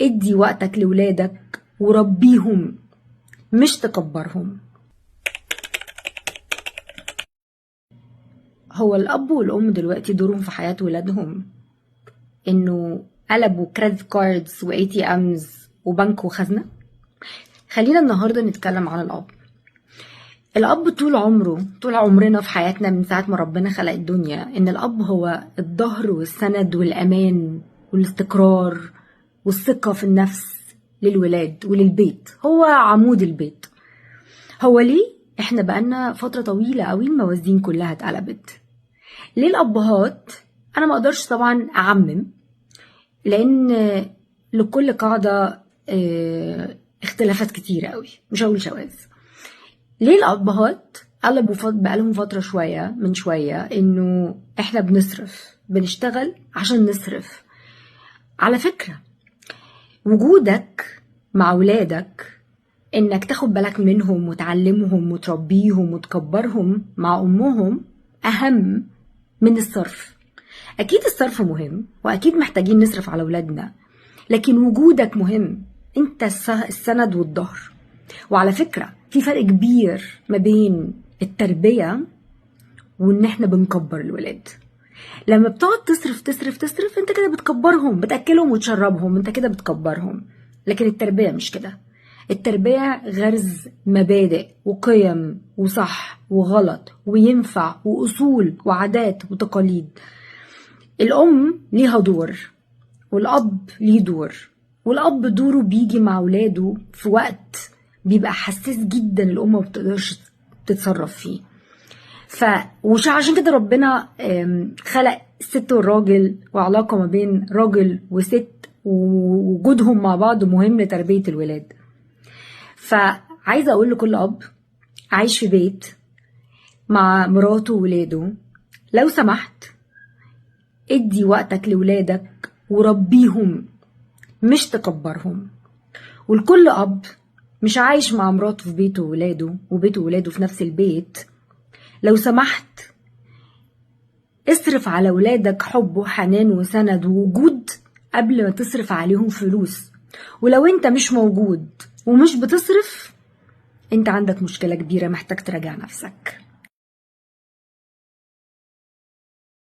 ادي وقتك لولادك وربيهم، مش تكبرهم. هو الأب والأم دلوقتي دورهم في حياة ولادهم إنه قلبوا credit cards و ATMs وبنك وخزنة؟ خلينا النهاردة نتكلم عن الأب. الأب طول عمره، طول عمرنا في حياتنا من ساعة ما ربنا خلق الدنيا، إن الأب هو الظهر والسند والأمان والاستقرار والثقة في النفس للولاد وللبيت، هو عمود البيت. هو ليه احنا بقالنا فترة طويلة قوي الموازين كلها اتقلبت؟ ليه الأبهات، أنا ما أقدرش طبعا أعمم لأن لكل قاعدة اختلافات كتيرة قوي، مش هقول شواذ. ليه الأبهات قلبوا بقالهم فترة شوية من شوية إنه إحنا بنصرف، بنشتغل عشان نصرف؟ على فكرة وجودك مع ولادك، إنك تاخد بالك منهم وتعلمهم وتربيهم وتكبرهم مع أمهم، أهم من الصرف. أكيد الصرف مهم وأكيد محتاجين نصرف على ولادنا، لكن وجودك مهم، أنت السند والظهر. وعلى فكرة في فرق كبير ما بين التربية وإن إحنا بنكبر الولاد. لما بتقعد تصرف تصرف تصرف، أنت كده بتكبرهم، بتأكلهم وتشربهم، أنت كده بتكبرهم. لكن التربية مش كده. التربية غرز مبادئ وقيم وصح وغلط وينفع وأصول وعادات وتقاليد. الأم ليها دور والأب ليه دور، والأب دوره بيجي مع ولاده في وقت بيبقى حساس جدا، الأم ما بتقدرش تتصرف فيه. وش عشان كده ربنا خلق الست والراجل وعلاقة ما بين راجل وست، ووجودهم مع بعض مهم لتربية الولاد. فعايزة أقول لكل أب عايش في بيت مع مراته وولاده، لو سمحت ادي وقتك لولادك وربيهم، مش تكبرهم. والكل أب مش عايش مع مراته في بيته وولاده وبيته وولاده في نفس البيت، لو سمحت اصرف على ولادك حب وحنان وسند ووجود قبل ما تصرف عليهم فلوس. ولو انت مش موجود ومش بتصرف، انت عندك مشكلة كبيرة، محتاج تراجع نفسك.